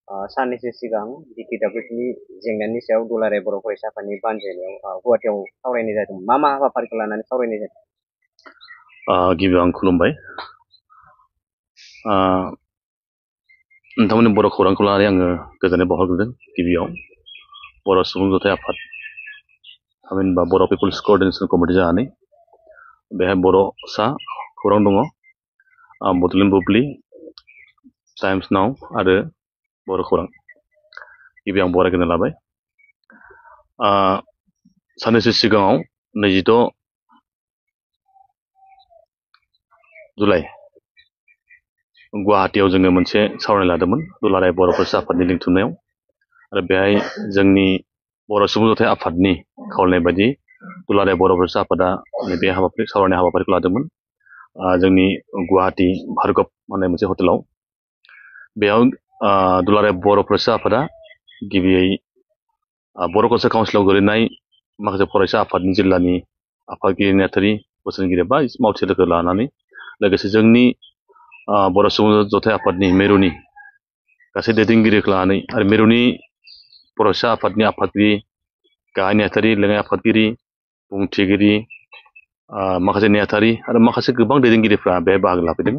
साननैसो सिगां बिटिडाब्लिउनि जेंनानि सायाव दुलाराय बर' फरायसा आफादनि बानजायनायाव गुवाहाटियाव सावरायनाय जादोंमोन। मा हाबाफारिखौ लानानै सावरायनाय जादों? गिबियाव आं खुलुमबाय। नोंथांमोननि बर' खौरांखौ लानानै आङो गोजोननाय बावहरग्रोदों। गिबियाव बर' सुबुं जथाय आफाद थामहिनबा बर' पिपुल्स क'अर्डिनेशन कमिटि जानानै बेहाय बर'सा खौरां दङ, बड'लेण्ड बुब्लि, टाइम्स नाव आरो बर' खौरां। गिबियाव आं बरायग्रोनो लाबाय। साननैसो सिगाङाव 26 जुलाइ गुवाहाटियाव जोङो मोनसे सावरायनाय लादोंमोन दुलाराय बर' फरायसा आफादनि लिंथुमनायाव, आरो बेहाय जोंनि बर' सुबुं जथाय आफादनि खावलायनाय बायदि दुलाराय बर' फरायसा आफादा बे सावरायनाय हाबाफारिखौ लादोंमोन जोंनि गुवाहाटि भार्गब होननाय मोनसे हटेलाव। बेयाव दुलाराय बर' फरायसा आफादा गिबियै बर' कालचार काउन्सिलाव गोलैनाय माखासे फरायसा आफादनि जिल्लानि आफादगिरि नेहाथारि बोसोनगिरि बा मावथि लोगो लानानै लोगोसे जोंनि बर' सुबुं जथाय आफादनि मेरुनि गासै दैदेनगिरिखौ लानानै आरो मेरुनि फरायसा आफादनि आफादगिरि, गाहाय नेहाथारि, लेङाइ आफादगिरि, बुंथिगिरि, माखासे नेहाथारि आरो माखासे गोबां दैदेनगिरिफ्रा बेहाय बाहागो लाफैदों।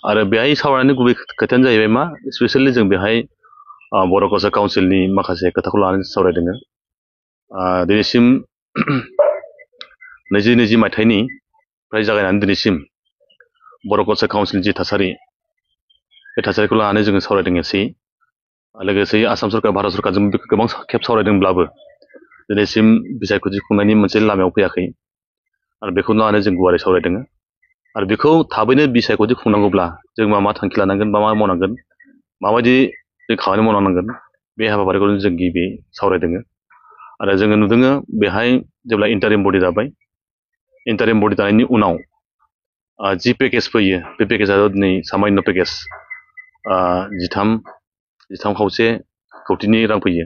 आरो बेहाय सावरायनायनि गुबै खोथायानो जाहैबाय मा, स्पेसियेलि जों बेहाय बर' कालचार काउन्सिलनि माखासे खोथाखौ लानानै सावरायदों। दिनैसिम 2020 मायथाइनिफ्राय जागायनानै दिनैसिम बर' कालचार काउन्सिलनि जि थासारि, बे थासारिखौ लानानै जोङो सावरायदों एसे। लोगोसे आसाम सरकार, भारत सरकारजों गोबां खेब सावरायदोंब्लाबो दिनैसिम बिसायख'थि खुंनायनि मोनसे लामायाव फैयाखै, आरो बेखौ लानानै जों गुवारै सावरायदों। आरो बेखौ थाबैनो बिसायख'थि खुंनांगौब्ला जों मा थांखि लानांगोन बा मा मावनांगोन, माबायदि जों खामानि मावनांगोन, बे हाबाफारिखौ जों गिबि सावरायदों। आरो जोङो नुदों बेहाय जेब्ला इन्टारिम बडि दाबाय, इन्टारिम बडि दानायनि उनाव जि पेकेज फैयो, बे पेकेजआ दिनै सामान्य पेकेज 13.5 कौटिनि रां फैयो।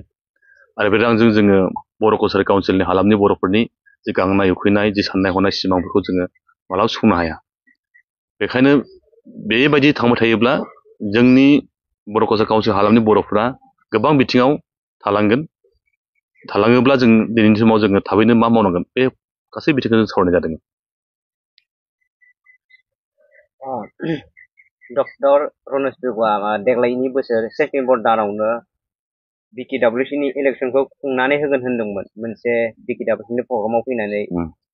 आरो बे रांजों जोङो बर' कालचार काउन्सिलनि हालामनि बर'फोरनि जि गांनाय उखैनाय, जि साननाय हनाय सिमांफोरखौ जोङो मालाबा सुफुंनो हाया। बेखायनो बेबायदि थांबाय थायोब्ला जोंनि बर' कालचार काउन्सिल हालामनि बर'फ्रा गोबां बिथिङाव थालाङोब्ला जों दिनैनि समाव जोङो थाबैनो मा मावनांगोन, बे गासै बिथिंखौ जों सावरायनाय जादों। डक्टर रनज पेगुआ देग्लायनि बोसोर सेप्तेम्बर दानावनो बिटिडाब्लिउसिनि इलेक्सनखौ खुंनानै होगोन होनदोंमोन मोनसे बिटिडाब्लिउसिनि प्रग्रामाव फैनानै।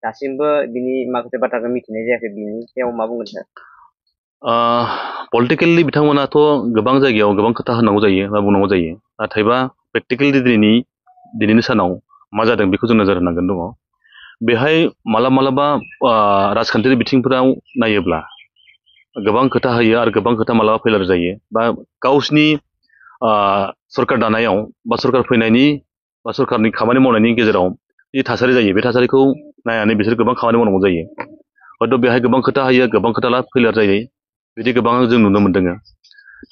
दासिमबो बिनि माखासे बाथ्राखौ मिथिनाय जायाखै। बिनि सायाव मा बुंगोन सार? पलिटिकेलि बिथांमोनाथ' गोबां जायगायाव गोबां खोथा होनांगौ जायो बा बुंनांगौ जायो, नाथायबा प्रेक्टिकेलि दिनैनि सानाव मा जादों बेखौ जों नोजोर होनांगोन दङ। बेहाय मालाबा राजखान्थियारि बिथिंफोराव नायोब्ला गोबां खोथा होयो आरो गोबां खोथा मालाबा फेलार जायो, बा गावसिनि सरकार दानायाव बा सरकार फैनायनि बा सरकारनि खामानि मावनायनि गेजेराव जि थासारि जायो, बे थासारिखौ नायनानै बिसोर गोबां खामानि मावनांगौ जायो। हयथ' बेहाय गोबां खोथा होयो, गोबां खोथा फेलार जायो, बिदि गोबां जों नुनो मोन्दों।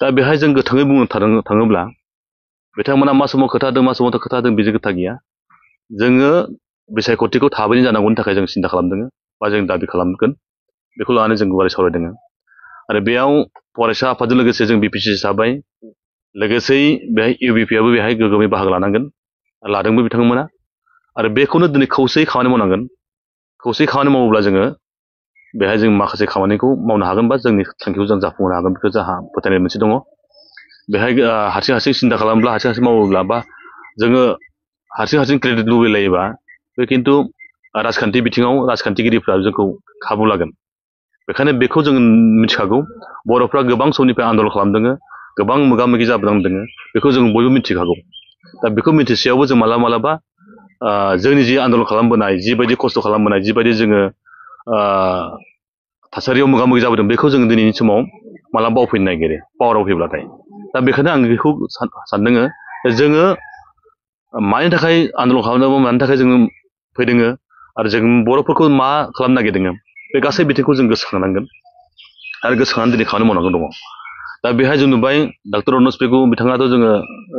दा बेहाय जों गोथाङै बुंनो थाङोब्ला बिथांमोना मा समाव खोथा होदों, मा समाव खोथा होदों, बिदि खोथा गैया। जोङो बिसायख'थिखौ थाबैनो जानांगौनि थाखाय जों सिन्था खालामदों बा जों दाबि खालामगोन, बेखौ लानानै जों गुवारै सावरायदों। आरो बेयाव फरायसा आफादजों लोगोसे जों बिपिसिसि थाबाय, लोगोसे बेहाय इउबिपिआबो बेहाय गोग्गोमै बाहागो लादोंबो बिथांमोना। आरो बेखौनो दिनै खौसेयै खामानि मावनांगोन। खौसेयै खामानि मावोब्ला जोङो बेहाय जों माखासे खामानिखौ मावनो हागोन बा जोंनि थांखिखौ जों जाफुंहोनो हागोन, बेखौ जोंहा फोथायनाय मोनसे दङ। बेहाय हारसिं सिन्था खालामब्ला, हारसिं मावोब्ला, बा जोङो हारसिं क्रेडिट लुबैलायोबा बे खिन्थु राजखान्थि बिथिङाव राजखान्थिगिरिफ्रा जोंखौ खाबु लागोन। बेखायनो बेखौ जों मिथिखागौ, बर'फ्रा गोबां समनिफ्राय आन्दलन खालामदों, गोबां मोगा मोगि जाबोनांदों, बेखौ जों बयबो मिथिखागौ। दा बेखौ मिथिसेयावबो जों मालाबा जोंनि जि आन्दलन खालामबोनाय, जिबायदि खस्थ' खालामबोनाय, जिबायदि जोङो थासारियाव मोगा मोगि जाबोदों, बेखौ जों दिनैनि समाव मालाबा बावफैनो नागिरो पावाराव फैब्लाथाय। दा बेखायनो आं बेखौ सानदों जोङो मानि थाखाय आन्दलन खालामदों, मानि थाखाय जोङो फैदों, आरो जों बर'फोरखौ मा खालामनो नागिरदों, बे गासै बिथिंखौ जों गोसोखांनांगोन आरो गोसोखांनानै दिनै खामानि मावनांगौ दङ। दा बेहाय जों नुबाय डक्टर रनज पेगु बिथाङाथ' जोङो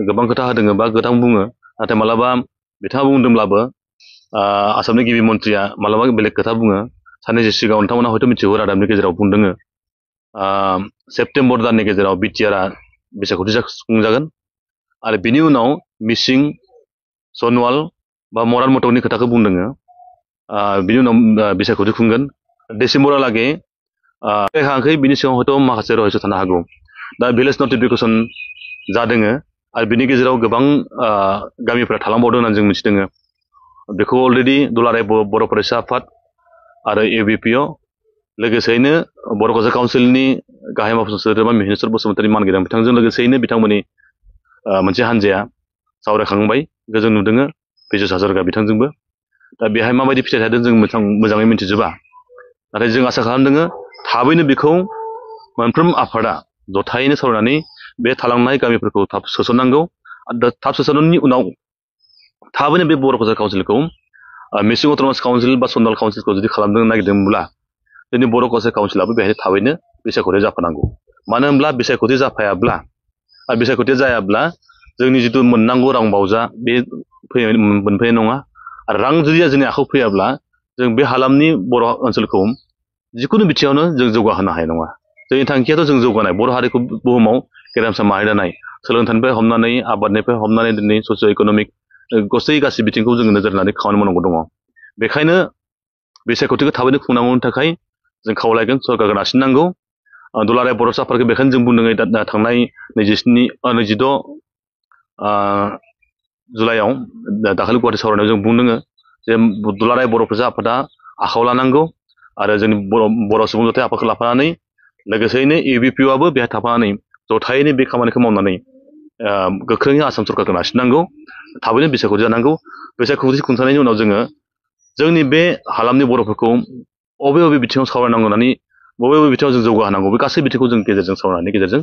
गोबां खोथा होदों बा गोबां बुङो, नाथाय मालाबा बिथाङा बुंदोंब्लाबो आसामनि गिबि मन्थ्रिया मालाबा बेलेग खोथा बुङो। साननैसो सिगाङाव नोंथांमोना हयथ' मिथिगौ, रादाबनि गेजेराव बुंदों सेप्तेम्बर दाननि गेजेराव बिटिआरआ बिसायख'थि खुंजागोन आरो बिनि उनाव मिसिं सनवाल बा मरान मथकनि खोथाखौ बुंदोङो बिनि उनाव बिसायख'थि खुंगोन डिसेम्बरालागै हायाखै बिनि सिगाङाव हयथ' माखासे रहस्य थानो हागौ दा भिलेज नटिफिकेसन जादोङो आरो बिनि गेजेराव गोबां गामिफोरा थालांबावदों होननानै जों मिथिदोङो बेखौ अलरेडि दुलाराय बर' फरायसा आफाद आरो एबिपिअ लोगोसेयैनो बर' फरायसा काउन्सिलनि गाहाय मावफुंगिरि सोद्रोमा मिहिनेश्वर बसुमतारी मानगोनां बिथांजों लोगोसेयैनो बिथांमोननि मोनसे हान्जाया सावरायखांबाय जों नुदोङो बिजुस हाजरिका बिथांजोंबो दा बेहाय माबायदि फिथाइ थादों जों मोजाङै मिथिजोबा नाथाय जों आसा खालामदोङो थाबैनो बेखौ मोनफ्रोम आफादा जथायैनो सावरायनानै बे थालांनाय गामिफोरखौ थाब सोसननांगौ आरो थाब सोसननायनि उनाव थाबैनो बे बर' फरायसा काउन्सिलखौ मिसिं अट'नमास काउन्सिल बा सनवाल काउन्सिलखौ जुदि खालामनो नागिरदोंब्ला जोंनि बर' फरायसा काउन्सिलाबो बेहाय थाबैनो बिसायख'थि जाफानांगौ मानो होनब्ला बिसायख'थि जाफायाब्ला आरो बिसायख'थि जायाब्ला जोंनि जिथु मोननांगौ रां बावजा बे मोनफैनाय नङा आरो रां जुदि जोंनि आखायाव फैयाब्ला जों बे हालामनि बर' ओनसोलखौ जिखुनु बिथिङावनो जों जौगाहोनो हानाय नङा जोंनि थांखियाथ' जों जौगानाय बर' हारिखौ बुहुमाव गेरेमसा माहारि दानाय सोलोंथाइनिफ्राय हमनानै आबादनिफ्राय हमनानै दिनै ससिय' इक'नमिक गासै बिथिंखौ जोङो नोजोर होनानै खामानि मावनांगौ दङ बेखायनो बिसायख'थिखौ थाबैनो खुंनांगौनि थाखाय जों खावलायगोन सरकारखौ नारसिननांगौ दुलाराय बर' साफारखौ बेखायनो जों बुंदों थांनाय 26 जुलाइआव दाखालि गुवाहाटि सावरायनायाव जों बुंदोङो जे दुलाराय बर' फरायसा आफादा आखायाव लानांगौ आरो जोंनि बर' सुबुं जथाय आफादखौ लाफानानै लोगोसेयैनो एबिपिअआबो बेहाय थाफानानै जथायैनो बे खामानिखौ मावनानै गोख्रोङै आसाम सरकारखौ नारसिननांगौ थाबैनो बिसायख'थि जानांगौ बिसायख'थि खुंथायनायनि उनाव जोङो जोंनि बे हालामनि बर'फोरखौ बबे बबे बिथिङाव सावरायनांगौ होननानै बबे बबे बिथिङाव जों जौगाहोनांगौ बे गासै बिथिंखौ जों गेजेरजों सावरायनायनि गेजेरजों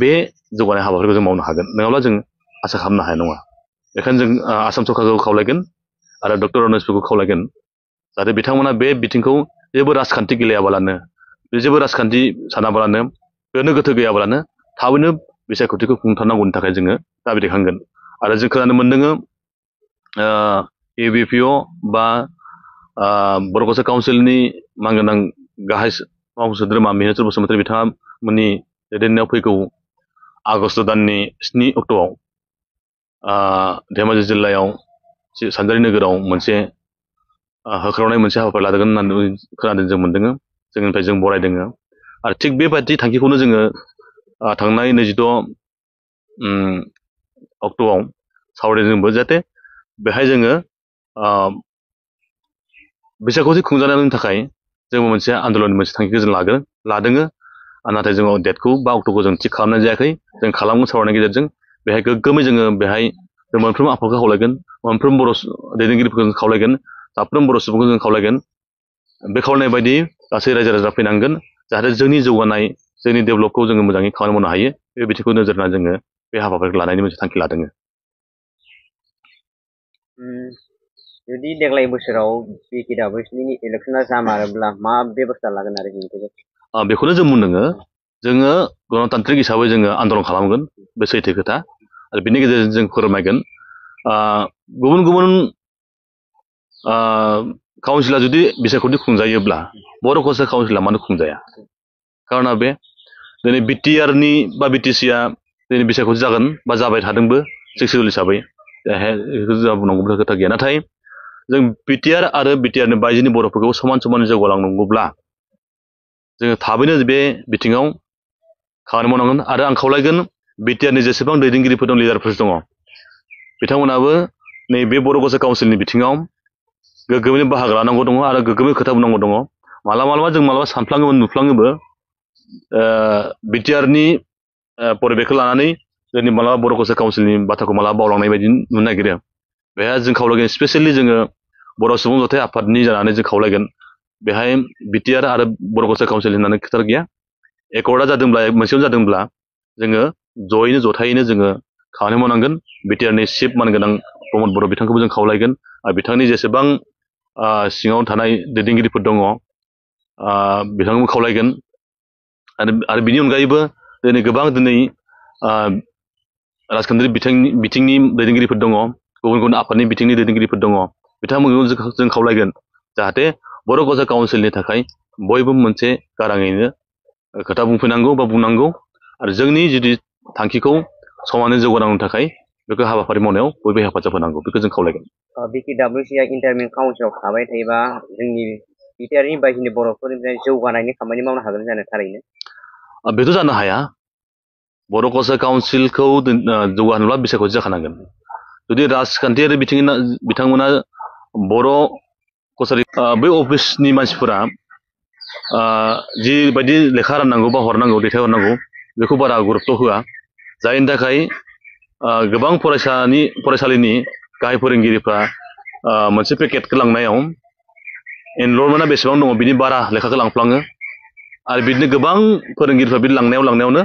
बे जौगानाय हाबाफारिखौ जों मावनो हागोन नङाब्ला जों आसा खालामनो हानाय नङा बेखायनो जों आसाम सरकारखौ खावलायगोन आरो डक्टर रनोजखौ खावलायगोन जाहाथे बिथांमोना बे बिथिंखौ जेबो राजखान्थि गेलेयाबालानो जेबो राजखान्थि सानाबालानो गोनो गोथो गैयाबालानो थाबैनो बिसायख'थिखौ खुंथारनांगौनि थाखाय जोङो दाबि दैखांगोन आरो जों खोनानो मोनदोङो एबिपिअ बा बर' फरायसा काउन्सिलनि मानगोनां गाहाय मावफुं सोद्रोमा मिहिनेश्वर बसुमतारी बिथांमोननि दैदेननायाव फैगौ आगष्ट दाननि 7 अक्ट'आव धेमाजि जिल्लायाव सानजारि नोगोराव मोनसे होख्रावनाय मोनसे हाबाफारि लादोंमोन होननानै खोनादों जों मोनदोङो जोंनिफ्राय जों बरायदोङो आरो थिग बेबायदि थांखिखौनो जोङो थांनाय 26 अक्ट'आव सावरायदोंबो जाहाथे बेहाय जोङो बिसायख'थि खुंजानायनि थाखाय जोंबो मोनसे आन्दलननि मोनसे थांखिखौ जों लादोङो नाथाय जोङो डेटखौ बा अक्ट'खौ जों थिग खालामनाय जायाखै जों खालामगोन सावरायनायनि गेजेरजों बेहाय गोग्गोमै जोङो बेहाय जों मोनफ्रोम आफादखौ खावलायगोन मोनफ्रोम बर' दैदेनगिरिफोरखौ जों खावलायगोन साफ्रोम बर' सुबुंखौ जों खावलायगोन बे खावलायनाय बायदि गासै रायजो राजा फैनांगोन जाहाथे जोंनि जौगानाय जोंनि डेभेलपखौ जोङो मोजाङै खामानि मावनो हायो बे बिथिंखौ नोजोर होनानै जोङो बे हाबाफारिखौ लानायनि मोनसे थांखि लादोङो जुदि देग्लाय बोसोराव बिटिडाब्लिउसिनि इलेक्सना जामारोब्ला मा बेबस्था लागोन आरो बेखौनो जों बुंदोङो जोङो गणतान्त्रिक हिसाबै जोङो आन्दलन खालामगोन बे सैथो खोथा आरो बिनि गेजेरजों जों फोरमायगोन गुबुन गुबुन काउन्सिला जुदि बिसायख'थि खुंजायोब्ला बर' फरायसा काउन्सिला मानो खुंजाया खारना बे दिनै बिटिआरनि बा बिटिसिआ दिनै बिसायख'थि जागोन बा जाबाय थादोंबो सिक्सुवेल हिसाबै जोंहा बुंनांगौ खोथा गैया नाथाय जों बिटिआर आरो बिटिआरनि बायजोनि बर'फोरखौ समान समान जौगालांनांगौब्ला जोङो थाबैनो बे बिथिङाव खामानि मावनांगोन आरो आं खावलायगोन बिटिआरनि जेसेबां दैदेनगिरिफोर दं लिडारफोर दङ बिथांमोनाबो नैबे बर' फरायसा काउन्सिलनि बिथिङाव गोग्गोमैनो बाहागो लानांगौ दङ आरो गोग्गोमै खोथा बुंनांगौ दङ मालाबा जों सानफ्लाङोबो नुफ्लाङोबो बिटिआरनि परिबेखखौ लानानै जोंनि मालाबा बर' फरायसा काउन्सिलनि बाथ्राखौ मालाबा बावलांनाय बायदि नुनो नागिरो बेहाय जों खावलायगोन स्पेसियेलि जोङो बर' सुबुं जथाय आफादनि जानानै जों खावलायगोन बेहाय बिटिआर आरो बर' फरायसा काउन्सिल होननानै खोथा गैया एकर्डआ जादोंब्ला मोनसेयावनो जादोंब्ला जोङो जथायैनो जोङो खामानि मावनांगोन बिटिआरनि चिफ मानगोनां प्रमद बर' बिथांखौबो जों खावलायगोन आरो बिथांनि जेसेबां सिङाव थानाय दैदेनगिरिफोर दङ बिथांखौबो खावलायगोन आरो बिनि अनगायैबो गोबां राजखान्थियारि बिथिंनि दैदेनगिरिफोर दङ गुबुन गुबुन आफादनि बिथिंनि दैदेनगिरिफोर दङ बिथांमोनखौ जों खावलायगोन जाहाथे बर' फरायसा काउन्सिलनि थाखाय बयबो मोनसे गाराङैनो खोथा बुंफैनांगौ बा बुंनांगौ आरो जोंनि जुदि थांखिखौ समानै जौगानांगौ थाखाय बेखौ हाबाफारि मावनायाव बयबो हेफाजाब होनांगौ बेखौ जों खावलायगोन। BKWCआ इन्टारमिन काउन्सिलाव थाबाय थायोबा जोंनि बिटिआरनि बायजोनि बर'फोरनिफ्राय जौगानायनि खामानि मावनो हागोन जानो थारैनो? बेथ' जानो हाया। बर' कसार काउन्सिलखौ जौगाहोनोब्ला बिसायख'थि जाखानांगोन। जुदि राजखान्थियारि बिथांमोना बर' कसारि बै अफिसनि मानसिफोरा जिबायदि लेखा राननांगौ बा हरनांगौ दैथायहरनांगौ बेखौ बारा गुरुत्व होआ, जायनि थाखाय गोबां फरायसालिनि गाहाय फोरोंगिरिफ्रा मोनसे पेकेटखौ लांनायाव एनरलमेन्टआ बेसेबां दङ बिनि बारा लेखाखौ लांफ्लाङो आरो बिदिनो गोबां फोरोंगिरिफ्रा बिदि लांनायावनो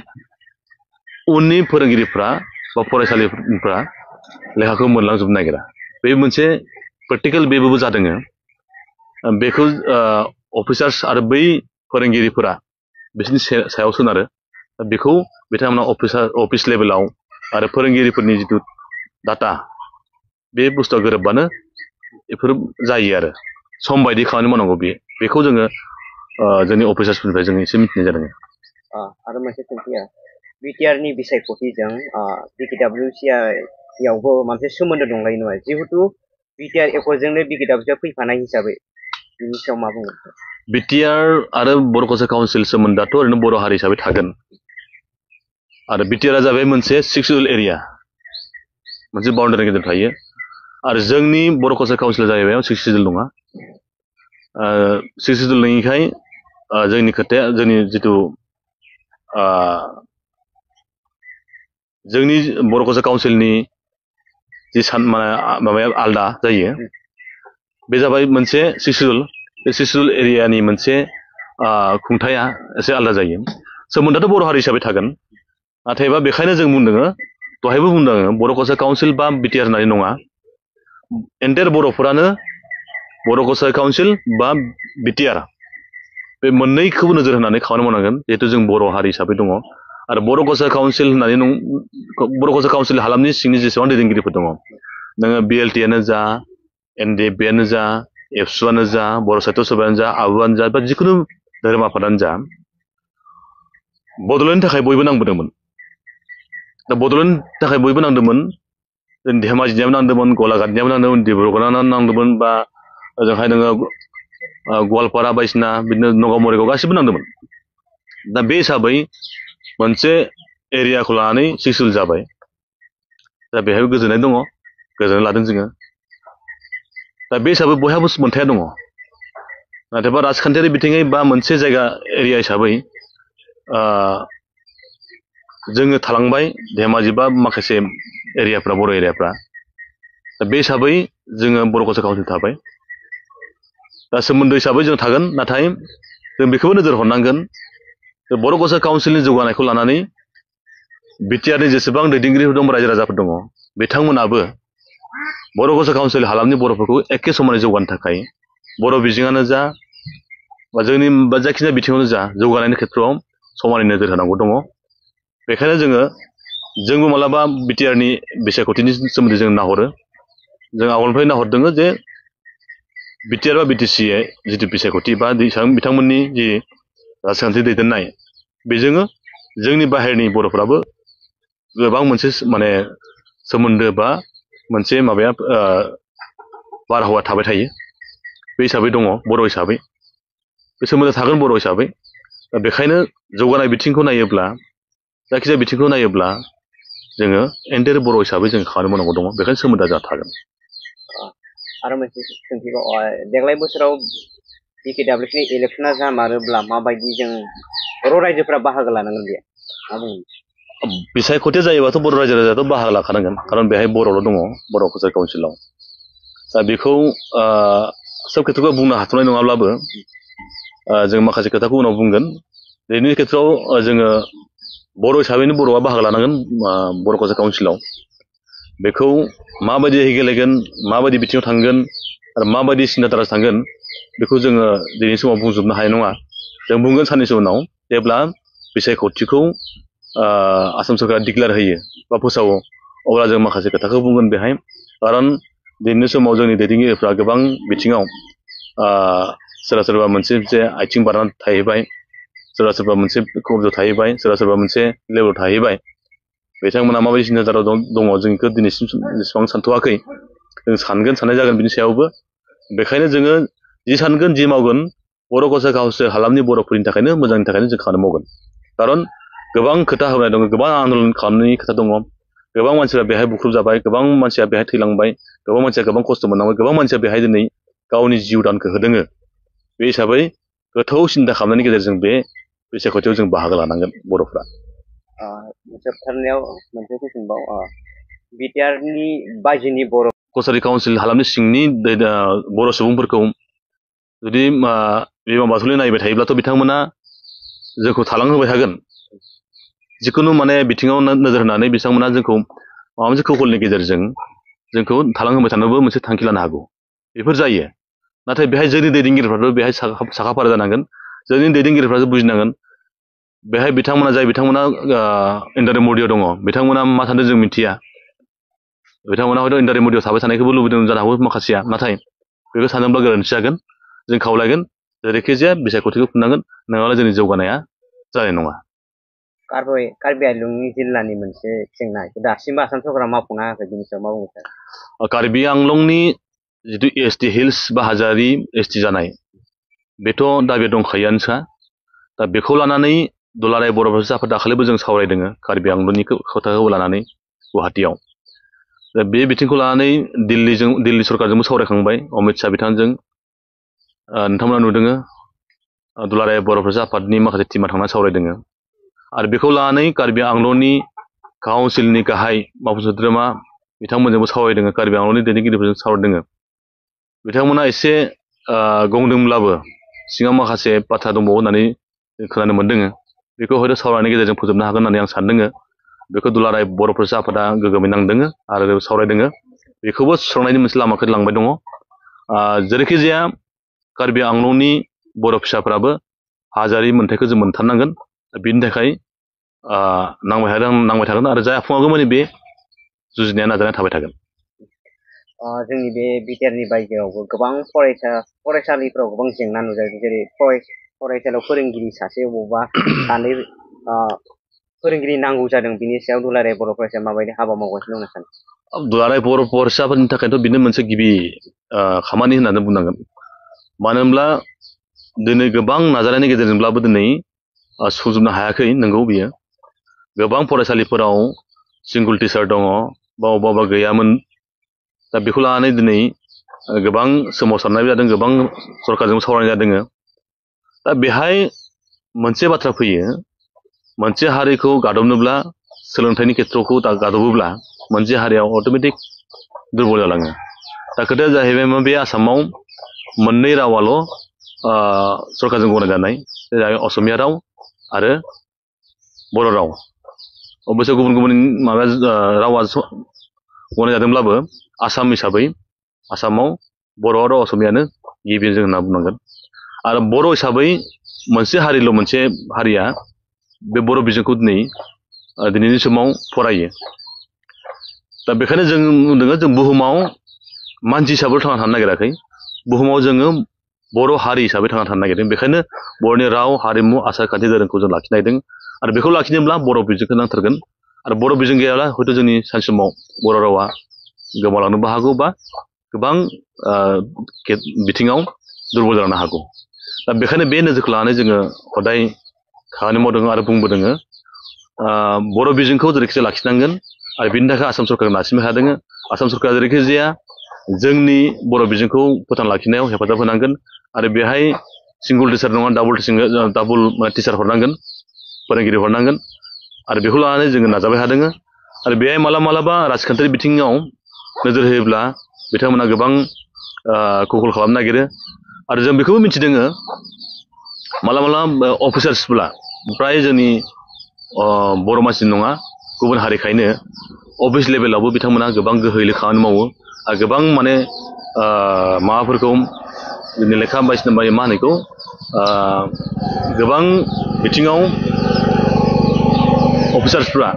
उननि फोरोंगिरिफ्रा बा फरायसालिफ्रा लेखाखौ मोनलांजोबनो नागिरा। बे मोनसे प्रेक्टिकेल बेबो जादों। बेखौ अफिसार्स आरो बै फोरोंगिरिफोरा बिसोरनि सायाव सोनारो। बेखौ बिथांमोना अफिस लेभेलाव आरो फोरोंगिरिफोरनि जिथु डाटा बे बुस्थुआ गोरोबबानो बेफोर जायो आरो सम बायदि खामानि मावनांगौ बेखौ जोङो जोंनि अफिसार्सफोरनिफ्राय जों एसे मिथिनाय जादों। आरो मोनसे सोंथिया बिटिआरनि बिसायख'थिजों BKWCआवबो मोनसे सोमोन्दो दंलायो नङा, जिहेतु बिटिआर एकर्डजोंनो BKWCआ फैफानाय हिसाबै बिनि सायाव मा बुंगोन? बिटिआर आरो बर' कसार काउन्सिल सोमोन्दोआथ' ओरैनो बर' हारि हिसाबै थागोन आरो बिटिआरआ जाबाय मोनसे 6 शेड्युल एरिया, मोनसे बाउन्डारि गेजेर थायो आरो जोंनि बर' कसार काउन्सिला जाहैबाय 6 शेड्युल नङा। 6 शेड्युल नङिखाय जोंनि खोथाया जोंनि जिथु जोंनि बर' कसार काउन्सिलनि जि माबाया आलदा जायो। बे जाबाय मोनसे 6 शेड्युल, बे 6 शेड्युल एरियानि मोनसे खुंथाया एसे आलदा जायो। सोमोन्दोआथ' बर' हारि हिसाबै थागोन, नाथायबा बेखायनो जों बुंदों, दहायबो बुंदों, बर' कसार काउन्सिल बा बिटिआर होननानै नङा, एन्टायार बर'फोरानो बर' कसार काउन्सिल बा बिटिआर बे मोननैखौबो नोजोर होनानै खामानि मावनांगोन। जिहेतु जों बर' हारि हिसाबै दङ आरो बर' कसार काउन्सिल होननानै बर' कसार काउन्सिल हालामनि सिंनि जेसेबां दैदेनगिरिफोर दङ, नोङो BLTआनो जा, NDFBआनो जा, एबसुआनो जा, बर' साहित्य सभायानो जा, आबुआनो जा, बा जिखुनु धोरोम आफादानो जा, बड'लेण्डनि थाखाय बयबो नांबोदोंमोन। दा बड'लेण्डनि थाखाय बयबो नांदोंमोन, धेमाजिनियाबो नांदोंमोन, गलाघाटनियाबो नांदोंमोन, डिब्रुगड़आनो नांदोंमोन, बा ओजोंहाय नोङो गवालपारा बायदिसिना बिदिनो नगाव मरिगाव गासिबो नांदोंमोन। दा बे हिसाबै मोनसे एरियाखौ लानानै 6 शेड्युल जाबाय। दा बेहायबो गोजोननाय दङ, गोजोननाय लादों जोङो। दा बे हिसाबै बयहाबो मोन्थाया दङ, नाथायबा राजखान्थियारि बिथिङै बा मोनसे जायगा एरिया हिसाबै जोङो थालांबाय धेमाजि बा माखासे एरियाफ्रा बर' एरियाफ्रा। दा बे हिसाबै जोङो बर' कसार काउन्सिल थाबाय। दा सोमोन्दो हिसाबै जों थागोन, नाथाय जों बेखौबो नोजोर हरनांगोन जे बर' कसार काउन्सिलनि जौगानायखौ लानानै बिटिआरनि जेसेबां दैदेनगिरिफोर दं, रायजो राजाफोर दङ, बिथांमोनाबो बर' कसार काउन्सिल हालामनि बर'फोरखौ एखे समानै जौगानो थाखाय बर' बिजोङानो जा बा जोंनि बा जायखिजाया बिथिङावनो जा जौगानायनि खेथ्रआव समानै नोजोर होनांगौ दङ। बेखायनो जोंबो मालाबा बिटिआरनि बिसायख'थिनि सोमोन्दै जों नाहरो। जों आवगोलनिफ्राय नाहरदों जे बिटिआर बा बिटिसि जिथु बिसायख'थि बा बिथांमोननि जि राजखान्थि दैदेननाय, बेजोंनो जोंनि बाहेरनि बर'फ्राबो गोबां मोनसे सोमोन्दो बा मोनसे माबाया बारहावा थाबाय थायो। बे हिसाबै दङ बर' हिसाबै, बे सोमोन्दो थागोन बर' हिसाबै। दा बेखायनो जौगानाय बिथिंखौ नायोब्ला, जायखिजाया बिथिंखौ नायोब्ला जोङो एन्टायार बर' हिसाबै जों खामानि मावनांगौ दङ, बेखायनो सोमोन्दोआ जोंहा थागोन। आरो मोनसे सोंथिबाव, देग्लाय बोसोराव BKWCनि इलेक्सना जामारोब्ला माबायदि जों बर' रायजोफोरा बाहागो लानांगोन, बे मा बुङो? बिसायख'थि जायोबाथ' बर' रायजो राजायाथ' बाहागो लाखानांगोन, खारन बेहाय बर'ल' दङ बर' कसार काउन्सिलाव। दा बेखौ सोब खेथ्रखौ बुंनो हाथ'नाय नङाब्लाबो जों माखासे खोथाखौ उनाव बुंगोन। बेनि खेथ्रआव जोङो बर' हिसाबैनो बर'आ बाहागो लानांगोन बर' कसार काउन्सिलाव। बेखौ माबायदि गेलेगोन, माबायदि बिथिङाव थांगोन आरो माबायदि सिन्थाधारा थांगोन, बेखौ जोङो दिनैनि समाव बुंजोबनो हानाय नङा। जों बुंगोन साननैसो उनाव, जेब्ला बिसायख'थिखौ आसाम सरकारा डिक्लेयार होयो बा फोसावो, अब्ला जों माखासे खोथाखौ बुंगोन बेहाय। खारन दिनैनि समाव जोंनि दैदेनगिरिफ्रा गोबां बिथिङाव सोरबा मोनसे आथिं बारनानै थाहैबाय, सोरबा मोनसे कर्जआव थाहैबाय, सोरबा मोनसे लेभेलाव थाहैबाय। बिथांमोना माबायदि नोजोराव दङ जों बेखौ दिनैसिम जेसेबां सानथ'वाखै जों सानगोन साननाय जागोन बिनि सायावबो बेखायनो जोङो जि सानगोन जि मावगोन बर' कसार गावसोर हालामनि बर'फोरनि थाखायनो मोजांनि थाखायनो जों खामानि मावगोन खारन गोबां खोथा होनाय दङ गोबां आन्दलन खालामनायनि खोथा दङ गोबां मानसिफ्रा बेहाय बुख्रुब जाबाय गोबां मानसिया बेहाय थैलांबाय गोबां मानसिया गोबां खस्थ' मोननांबाय गोबां मानसिया बेहाय दिनै गावनि जिउ दानखौ होदोङो बे हिसाबै गोथौ सिन्ता खालामनायनि गेजेरजों बे बिसायख'थियाव जों बाहागो लानांगोन बर'फ्रा जोबथारनायाव मोनसे कुइसनबाव बिटिआरनि बायजोनि बर' कसारि काउन्सिल हालामनि सिंनि बर' सुबुंफोरखौ जुदि बिमा बाथौलि नायबाय थायोब्लाथ' बिथांमोना जोंखौ थालांहोबाय थागोन जिखुनु माने बिथिङाव नोजोर होनानै बिथांमोना जोंखौ माबा मोनसे कौशलनि गेजेरजों जोंखौ थालांहोबाय थानोबो मोनसे थांखि लानो हागौ बेफोर जायो नाथाय बेहाय जोंनि दैदेनगिरिफ्राबो बेहाय साखाफारा जानांगोन जोंनि दैदेनगिरिफ्रासो बुजिनांगोन बेहाय बिथांमोना इन्डारे मडियाव दङ बिथांमोना मा सानदों जों मिथिया बिथांमोना हयथ' इन्डारे मडियाव थाबाय थानायखौबो लुबैदों जानो हागौ माखासेया नाथाय बेखौ सानोब्ला गोरोन्थि जागोन जों खावलायगोन जेरैखिजाया बिसायख'थिखौ खुंनांगोन नङाब्ला जोंनि जौगानाया जानाय नङा कार्बि आंलं जिल्लानि मोनसे जेंना दासिमबो आसाम सरकारा मावफुंनो हायाखै बिनि सायाव मा बुंनो सार कार्बि आंलंनि जिथु एसटि हिल्स बा हाजोआरि एसटि जानाय बेथ' दाबि दंखायोआनोखा दा बेखौ लानानै दुलाराय बर' फरायसा आफाद दाखालिबो जों सावरायदों कार्बि आंलंनि खोथाखौ लानानै गुवाहाटियाव दा बे बिथिंखौ लानानै दिल्ली सरकारजोंबो सावरायखांबाय अमित शाह बिथांजों नोंथांमोना नुदों दुलाराय बर' फरायसा आफादनि माखासे टिमा थांनानै सावरायदों आरो बेखौ लानानै कार्बि आंलंनि काउन्सिलनि गाहाय मावफुं सोद्रोमा बिथांमोनजोंबो सावरायदों कार्बि आंलंनि दैदेनगिरिफोरजों सावरायदों बिथांमोना एसे गंदोंब्लाबो सिङाव माखासे बाथ्रा दंबावो होननानै खोनानो मोन्दों बेखौ हयथ' सावरायनायनि गेजेरजों फोजोबनो हागोन होननानै आं सानदों बेखौ दुलाराय बर' फरायसा आफादा गोग्गोमै नांदों आरो सावरायदों बेखौबो सुस्रांनायनि मोनसे लामाखौ लांबाय दङ जेरैखि जाया कार्बि आंलंनि बर' फिसाफ्राबो हाजोआरि मोन्थाइखौ जों मोनथारनांगोन बिनि थाखाय नांबाय थागोन आरो जाफुङागौमानि बे जुजिनाया नाजानाया थाबाय थागोन जोंनि बे बिटिआरनि बायजोआवबो गोबां फरायसालिफोराव गोबां जेंना नुजादों जेरै फरायसालियाव फोरोंगिरि सासे बबावबा सानै फोरोंगिरि नांगौ जादों बिनि सायाव दुलाराय बर' फरायसाया माबायदि हाबा मावगासिनो दं सानो दुलाराय बर' फरायसाफोरनि थाखायथ' बेनो मोनसे गिबि खामानि होननानै बुंनांगोन मानो होनब्ला दिनै गोबां नाजानायनि गेजेरजोंब्लाबो दिनै सुजुबनो हायाखै नंगौ बियो गोबां फरायसालिफोराव सिंगल टिचार दङ बा अबेबा गैयामोन दा बेखौ लानानै दिनै गोबां सोमावसारनाय जादों गोबां सरकारजों सावरायनाय जादों दा बेहाय मोनसे बाथ्रा फैयो मोनसे हारिखौ गादबनोब्ला सोलोंथाइनि खेथ्रखौ गादबोब्ला मोनसे हारिया अट'मेटिक दुरबल जालाङो दा खोथाया जाहैबाय बे आसामाव मोननै रावाल' सरकारजों गनायजानाय जेरै असमिया राव आरो बर' राव अबयस्से गुबुन गुबुन रावा गनायजादोंब्लाबो आसाम हिसाबै आसामाव बर' आरो असमियानो गिबि जों होनना बुंनांगोन आरो बर' हिसाबै मोनसे हारिया बे बर' बिजोंखौ दिनैनि समाव फरायो दा बेखायनो जों नुदों जों बुहुमाव मानसि हिसाबै थांना थानो नागिराखै बुहुमाव जोङो बर' हारि हिसाबै थांना थानो नागिरदों बेखायनो बर'नि राव हारिमु आसार खान्थि धोरोमखौ जों लाखिनो नागिरदों आरो बेखौ लाखिनोब्ला बर' बिजोंखौ नांथारगोन आरो बर' बिजों गैयाब्ला हयथ' जोंनि सानसे समाव बर' रावा गोमालांनोबो हागौ बा गोबां बिथिङाव दुरबल जानो हागौ दा बेखायनो बे नोजोरखौ लानानै जोङो हदाय खामानि मावदों आरो बुंबोदों बर' बिजोंखौ जेरैखिजाया लाखिनांगोन आरो बिनि थाखाय आसाम सरकार नारसिनबाय थादों आसाम सरकारा जेरैखिजाया जोंनि बर' बिजोंखौ फोथांना लाखिनायाव हेफाजाब होनांगोन आरो बेहाय सिंगल टिचार नङा डाबल टिचार हरनांगोन फोरोंगिरि हरनांगोन आरो बेखौ लानानै जोङो नाजाबाय थादों आरो बेहाय मालाबा राजखान्थियारि बिथिङाव नोजोर होयोब्ला बिथांमोना गोबां कौशल खालामनो नागिरो आरो जों बेखौबो मिथिदों मालाबा अफिसार्सफोरा फ्राय जोंनि बर' मानसि नङा गुबुन हारिखायनो अफिस लेभेलावबो बिथांमोना गोबां गोहोयै खामानि मावो आरो गोबां माने माबाफोरखौ जोंनि लेखा बायदिसिना मा होनो बेखौ गोबां बिथिङाव अफिसार्सफ्रा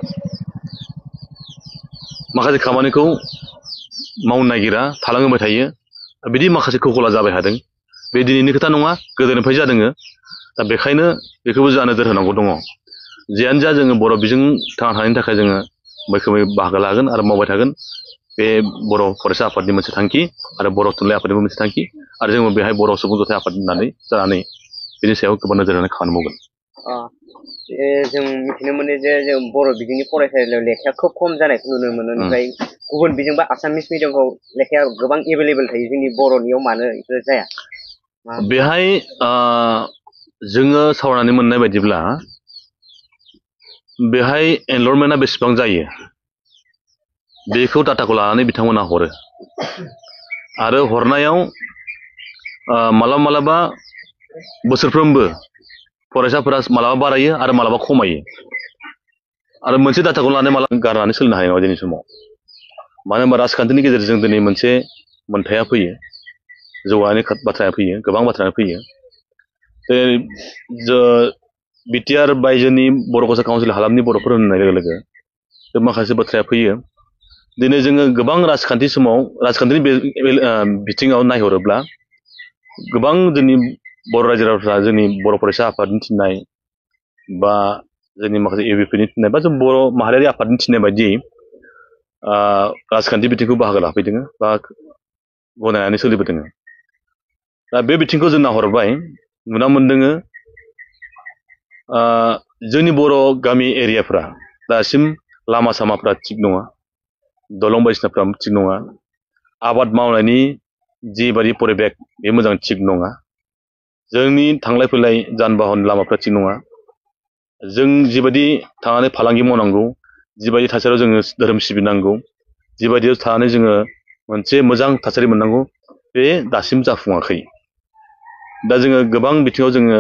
माखासे खामानिखौ मावनो नागिरा थालांहोबाय थायो बिदि माखासे कौशला जाबाय थादों बे दिनैनि खोथा नङा गोदोनिफ्राय जादों दा बेखायनो बेखौबो जोंहा नोजोर होनांगौ दङ जियानो जा जोङो बर' बिजों थांना थानायनि थाखाय जोङो मैखोमै बाहागो लागोन आरो मावबाय थागोन बे बर' फरायसा आफादनि मोनसे थांखि आरो बर' थुनलाइ आफादनिबो मोनसे थांखि आरो जोङो बेहाय बर' सुबुं जथाय आफाद होननानै जानानै बेनि सायाव गोबां नोजोर होनानै खामानि मावगोन। जों मिथिनो मोनो जे जों बर' बिजोंनि फरायसालियाव लेखाया खोब खम जानायखौ नुनो मोनो ओमफ्राय गुबुन बिजों बा आसामिस मिडियामफ्राव लेखाया गोबां एभेलेबेल थायो जोंनि बर'नियाव मानो बेफोर जाया? बेहाय जोङो सावरायनानै मोननाय बायदिब्ला बेहाय एनरलमेन्टआ बेसेबां जायो बेखौ डाटाखौ लानानै बिथांमोना हरो आरो हरनायाव मालाबा बोसोरफ्रोमबो फरायसाफोरा मालाबा बारायो आरो मालाबा खमायो आरो मोनसे डाटाखौ लानानै मालाबा गारनानै सोलिनो हानाय नङा दिनै समाव मानो होनबा राजखान्थिनि गेजेरजों दिनै मोनसे मोन्थाया फैयो जौगानायनि बाथ्राया फैयो गोबां बाथ्राया फैयो बिटिआर बायजोनि बर' फरायसा काउन्सिल हालामनि बर'फोर होननाय लोगो लोगो माखासे बाथ्राया फैयो दिनै जोङो गोबां राजखान्थि समाव राजखान्थिनि बिथिङाव नायहरोब्ला गोबां जोंनि बर' रायजो राजाफ्रा जोंनि बर' फरायसा आफादनि थिननाय बा जोंनि माखासे एबिपिनि थिननाय बा जों बर' माहारियारि आफादनि थिननाय बायदियै राजखान्थि बिथिंखौ बाहागो लाफैदों बा गनायनानै सोलिबोदों दा बे बिथिंखौ जों नाहरबाय नुना मोनदों जोंनि बर' गामि एरियाफ्रा दासिम लामा सामाफ्रा थिग नङा दलं बायदिसिनाफ्रा थिग नङा आबाद मावनायनि जिबायदि परिबेक बे मोजां थिग नङा जोंनि थांलाय फैलाय जान बाहन लामाफ्रा थिग नङा जों जिबायदि थांनानै फालांगि मावनांगौ जिबायदि थासारियाव जोङो धोरोम सिबिनांगौ जिबायदियाव थानानै जोङो मोनसे मोजां थासारि मोननांगौ बे दासिम जाफुङाखै दा जोङो गोबां बिथिङाव जोङो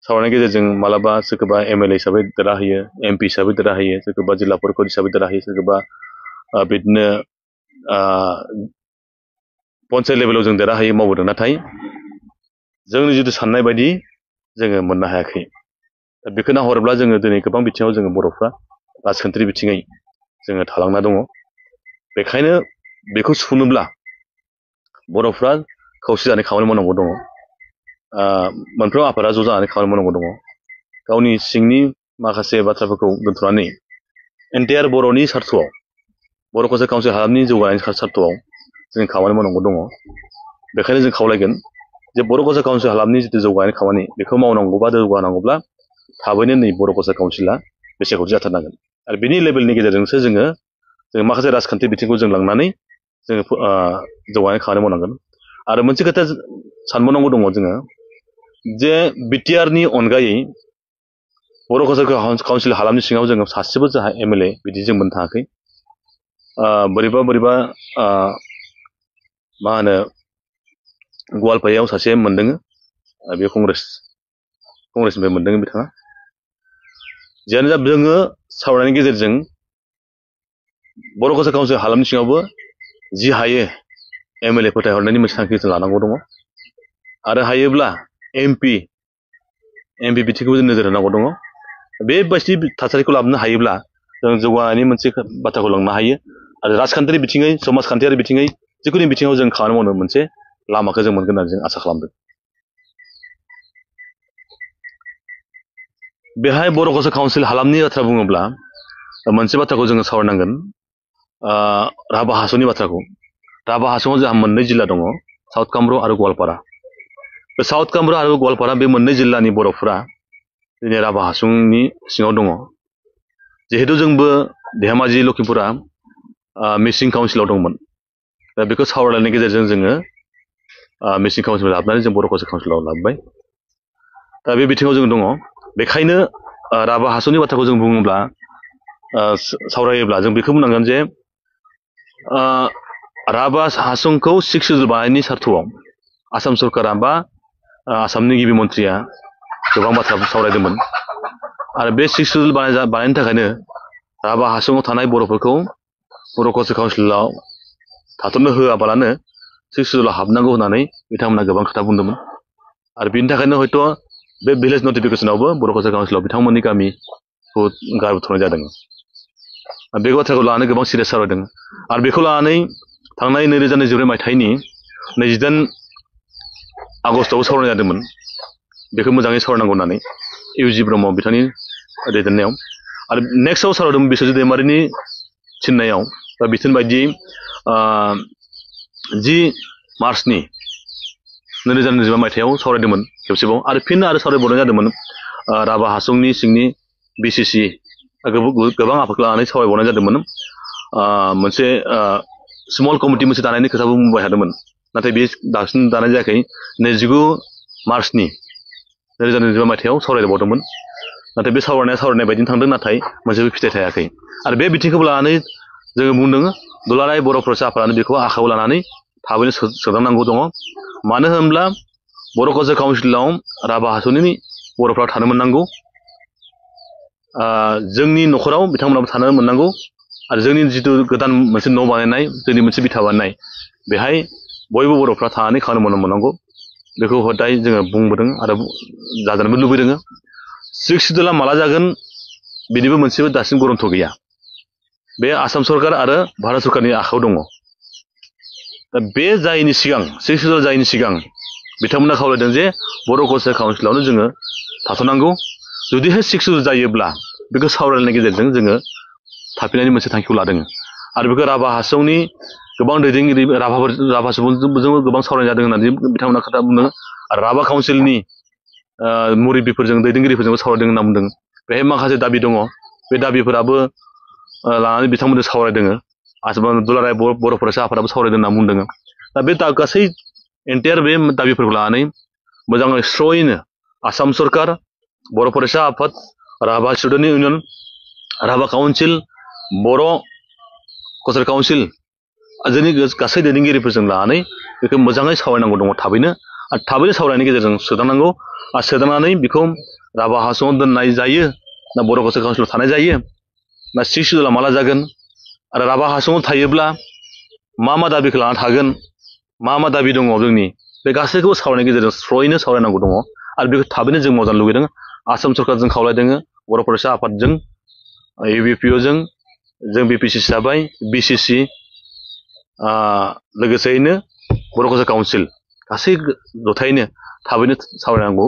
सावरायनायनि गेजेरजों मालाबा सोरखौबा एमएलए हिसाबै देरहाहोयो एमपि हिसाबै देरहाहोयो सोरखौबा जिल्ला परिषद हिसाबै देरहाहोयो सोरखौबा बिदिनो पन्सायत लेभेलाव जों देरहाहोयो मावबोदों नाथाय जोंनि जिथु साननाय बायदि जोङो मोननो हायाखै दा बेखौ नाहरोब्ला जोङो दिनै गोबां बिथिङाव जोङो बर'फ्रा राजखान्थिनि बिथिङै जोङो थालांना दङ बेखायनो बेखौ सुफुंनोब्ला बर'फ्रा खौसे जानानै खामानि मावनांगौ दङ मोनफ्रोम आफादा ज' जानानै खामानि मावनांगौ दङ गावनि सिंनि माखासे बाथ्राफोरखौ दोनथ'नानै एन्टायार बर'नि सार्थ'आव बर' फरायसा काउन्सिल हालामनि जौगानायनि सार्थ'आव जों खामानि मावनांगौ दङ बेखायनो जों खावलायगोन जे बर' फरायसा काउन्सिल हालामनि जिथु जौगानायनि खामानि बेखौ मावनांगौबा जौगानांगौब्ला थाबैनो नै बर' फरायसा काउन्सिला बेसेखौथि जाथारनांगोन आरो बेनि लेभेलनि गेजेरजोंसो जोङो माखासे राजखान्थि बिथिंखौ जों लांनानै जोङो जौगानाय खामानि मावनांगोन आरो मोनसे खोथा सानबावनांगौ दङ जोङो जे बिटिआरनि अनगायै बर' फरायसा काउन्सिल हालामनि सिङाव जोङो सासेबो जोंहा एमएलए बिदि जों मोननो थाङाखै बोरैबा मा होनो गवालपारायाव सासे मोनदों बे कंग्रेसनिफ्राय मोनदों बिथाङा जियानो जा जोङो सावरायनायनि गेजेरजों बर' फरायसा काउन्सिल हालामनि सिङावबो जि हायो एमएलए फोथायहरनायनि मोनसे थांखि जों लानांगौ दङ आरो हायोब्ला एमपि बिथिंखौबो जों नोजोर होनांगौ दङ बेबायदि थासारिखौ लाबोनो हायोब्ला जों जौगानायनि मोनसे बाथ्राखौ लांनो हायो आरो राजखान्थियारि बिथिङै समाजखान्थियारि बिथिङै जिखुनु बिथिङाव जों खामानि मावनो मोनसे लामाखौ जों मोनगोन होननानै जों आसा खालामदों बेहाय बर' फरायसा काउन्सिल हालामनि बाथ्रा बुङोब्ला मोनसे बाथ्राखौ जोङो सावरायनांगोन राभा हासंनि बाथ्राखौ राभा हासंआव जोंहा मोननै जिल्ला दङ साउथ कामरुप आरो गवालपारा बे साउथ कामरुप आरो गवालपारा बे मोननै जिल्लानि बर'फोरा दिनै राभा हासंनि सिङाव दङ जिहेतु जोंबो धेमाजि लखिमपुरा मिसिं काउन्सिलाव दंमोन दा बेखौ सावरायनायनि गेजेरजों जोङो मिसिं काउन्सिलाव लाबोनानै जों बर' फरायसा काउन्सिलाव लाबोबाय दा बे बिथिङाव जों दङ बेखायनो राभा हासंनि बाथ्राखौ जों बुङोब्ला सावरायोब्ला जों बेखौ बुंनांगोन जे राभा हासंखौ 6 सिडुल बानायनायनि सार्थ'आव आसाम सरकारा बा आसामनि गिबि मन्थ्रिया गोबां बाथ्रा सावरायदोंमोन आरो बे 6 सिडुल बानायनो थाखायनो राभा हासंआव थानाय बर'फोरखौ बर' फरायसा काउन्सिलाव थाथ'नो होआबालानो 6 सिडुलाव हाबनांगौ होननानै बिथांमोना गोबां खोथा बुंदोंमोन आरो बिनि थाखायनो हयथ' बे भिलेज नटिफिकेसनावबो बर' फरायसा काउन्सिलाव बिथांमोननि गामिखौ गारबोथ'नाय जादों बे बाथ्राखौ लानानै गोबां सिरियास सावरायदों आरो बेखौ लानानै थांनाय 2024 मायथाइनि 28 आगस्टआव सावरायनाय जादोंमोन बेखौ मोजाङै सावरायनांगौ होननानै इउजि ब्रह्म बिथांनि दैदेननायाव आरो नेक्स्टआव सावरायदोंमोन बिस्वजित दैमारिनि थिननायाव बा बिथोन बायदियै 10 मार्चनि 2025 मायथाइयाव सावरायदोंमोन खेबसेबाव आरो फिन आरो सावरायबावनाय जादोंमोन राभा हासंनि सिंनि बिसिसि गोबां आफादखौ लानानै सावरायबावनाय जादोंमोन मोनसे स्मल कमिटि मोनसे दानायनि खोथाबो बुंबाय थादोंमोन नाथाय बे दासिम दानाय जायाखै 29 मार्चनि 2025 मायथाइयाव सावरायबावदोंमोन नाथाय बे सावरायनाय बायदिनो थांदों नाथाय मोनसेबो फिथाइ थायाखै आरो बे बिथिंखौ लानानै जोङो बुंदों दुलाराय बर' फरायसा आफादानो बेखौ आखायाव लानानै थाबैनो सोदांनांगौ दङ मानो होनब्ला बर' कालचार काउन्सिलाव राभा हासंनि बर'फ्रा थानो मोननांगौ जोंनि न'खराव बिथांमोनाबो थानो मोननांगौ आरो जोंनि जिथु गोदान मोनसे न' बानायनाय जोंनि मोनसे बिथा बानायनाय बेहाय बयबो बर'फ्रा थानानै खामानि मावनो मोननांगौ बेखौ हदाय जोङो बुंबोदों आरो जाजानोबो लुबैदों 6 सिड्युला माला जागोन बिनिबो मोनसेबो दासिम गरन्थ गैया बे आसाम सरकार आरो भारत सरकारनि आखायाव दङ दा बे जायैनि सिगां 6 सिड्युल जायैनि सिगां बिथांमोना खावलायदों जे बर' कालचार काउन्सिलावनो जोङो थाथ'नांगौ जुदिहाय 6 सिड्युल जायोब्ला बेखौ सावरायनायनि गेजेरजों जोङो थाफिननायनि मोनसे थांखिखौ लादों आरो बेखौ राभा हासंनि गोबां दैदेनगिरि राभा सुबुंजोंबो गोबां सावरायनाय जादों होननानै बिथांमोना खोथा बुंदों आरो राभा काउन्सिलनि मुरब्बिफोरजों दैदेनगिरिफोरजोंबो सावरायदों होनना बुंदों बेहाय माखासे दाबि दङ बे दाबिफोराबो लानानै बिथांमोनजों सावरायदों आसाम दुलाराय बर' फरायसा आफादाबो सावरायदों होनना बुंदों दा बे गासै एन्टायार बे दाबिफोरखौ लानानै मोजाङै स्र'यैनो आसाम सरकार बर' फरायसा आफाद Rabha student union Rabha council Bodo' culture council जोंनि गासै दैदेनगिरिफोरजों लानानै बेखौ मोजाङै सावरायनांगौ दङ थाबैनो आरो थाबैनो सावरायनायनि गेजेरजों सोदांनांगौ आरो सोदांनानै बेखौ राभा हासंआव दोननाय जायो ना बर' कालचार काउन्सिलाव थानाय जायो ना 6 सिड्युला माला जागोन आरो राभा हासंआव थायोब्ला मा दाबिखौ लाना थागोन मा दाबि दङ जोंनि बे गासैखौबो सावरायनायनि गेजेरजों स्र'यैनो सावरायनांगौ दङ आरो बेखौ थाबैनो जों मावजानो लुबैदों आसाम सरकारजों खावलायदों बर' फरायसा आफादजों UBPOजों जों BPC हिसाबै BCC लोगोसेयैनो बर' कालचार काउन्सिल गासै जथायैनो थाबैनो सावरायनांगौ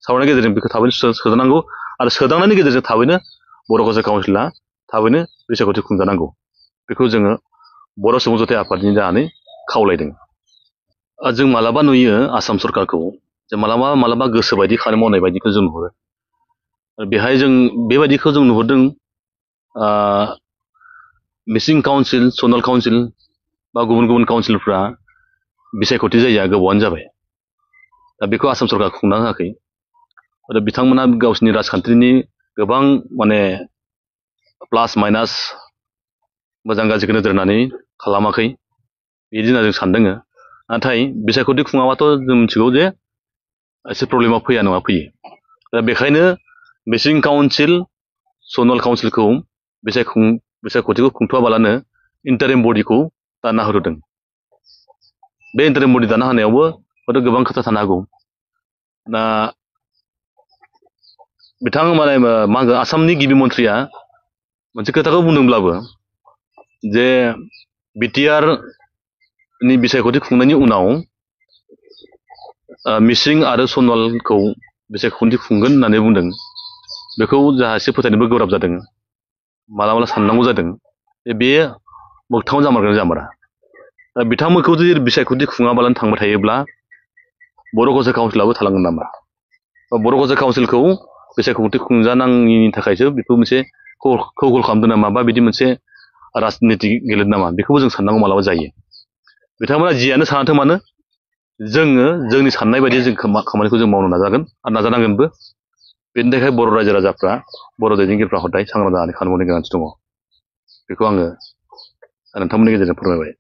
सावरायनायनि गेजेरजों बेखौ थाबैनो सोदांनांगौ आरो सोदांनायनि गेजेरजों थाबैनो बर' कालचार काउन्सिला थाबैनो बैसागुथि खुंजानांगौ बेखौ जोङो बर' सुबुं जथाय आफादनि जानानै खावलायदों जों मालाबा नुयो आसाम सरकारखौ जे मालाबा गोसो बायदि खामानि मावनाय बायदिखौ जों नुहुरो बेहाय जों बेबायदिखौ जों नुहुरदों मिसिं काउन्सिल सनाल काउन्सिल बा गुबुन काउन्सिलफ्रा बिसायख'थि जायैया गोबावानो जाबाय दा बेखौ आसाम सरकार खुंना होआखै आरो बिथांमोना गावसिनि राजखान्थिनि गोबां माने प्लास माइनास मोजां गाज्रिखौ नोजोर होनानै खालामाखै बिदि होनना जों सानदों नाथाय बिसायख'थि खुङाबाथ' जों मिथिगौ जे एसे प्रब्लेमा फैया नङा फैयो दा बेखायनो मिसिं काउन्सिल सनाल काउन्सिलखौ बिसायख'थिखौ खुंथ'वाबालानो इन्टारिम बडिखौ दाना होदों बे इन्टारिम बडि दाना होनायावबो हयथ' गोबां खोथा थानो हागौ दा बिथां माने मा होनगोन आसामनि गिबि मन्थ्रिया मोनसे खोथाखौ बुंदोंब्लाबो जे BTR नि बिसायख'थि खुंनायनि उनाव मिसिं आरो सनालखौ बिसायख'थि खुंगोन होननानै बुंदों बेखौ जोंहा एसे फोथायनोबो गोब्राब जादों माला साननांगौ जादों बे मोगथाङाव जामारगोन जामारा दा बिथांमोनखौ जुदि बिसायख'थि खुङाबालानो थांबाय थायोब्ला बर' कालचार काउन्सिलाबो थालांगोन नामा बा बर' कालचार काउन्सिलखौ बिसायख'थि खुंजानाङिनि थाखायसो बेखौ मोनसे खौगल खालामदों नामा बा बिदि मोनसे राजनिति गेलेदों नामा बेखौबो जों साननांगौ मालाबा जायो बिथांमोना जियानो सानाथों मानो जोङो जोंनि साननाय बायदि जों खामानिखौ जों मावनो नाजागोन आरो नाजानांगोनबो बेनि थाखाय बर' रायजो राजाफ्रा बर' दैदेनगिरिफ्रा हदाय सांग्रां जानानै खामानि मावनो गोनांथि दङ बेखौ आङो नोंथांमोननि गेजेरजों फोरमायबाय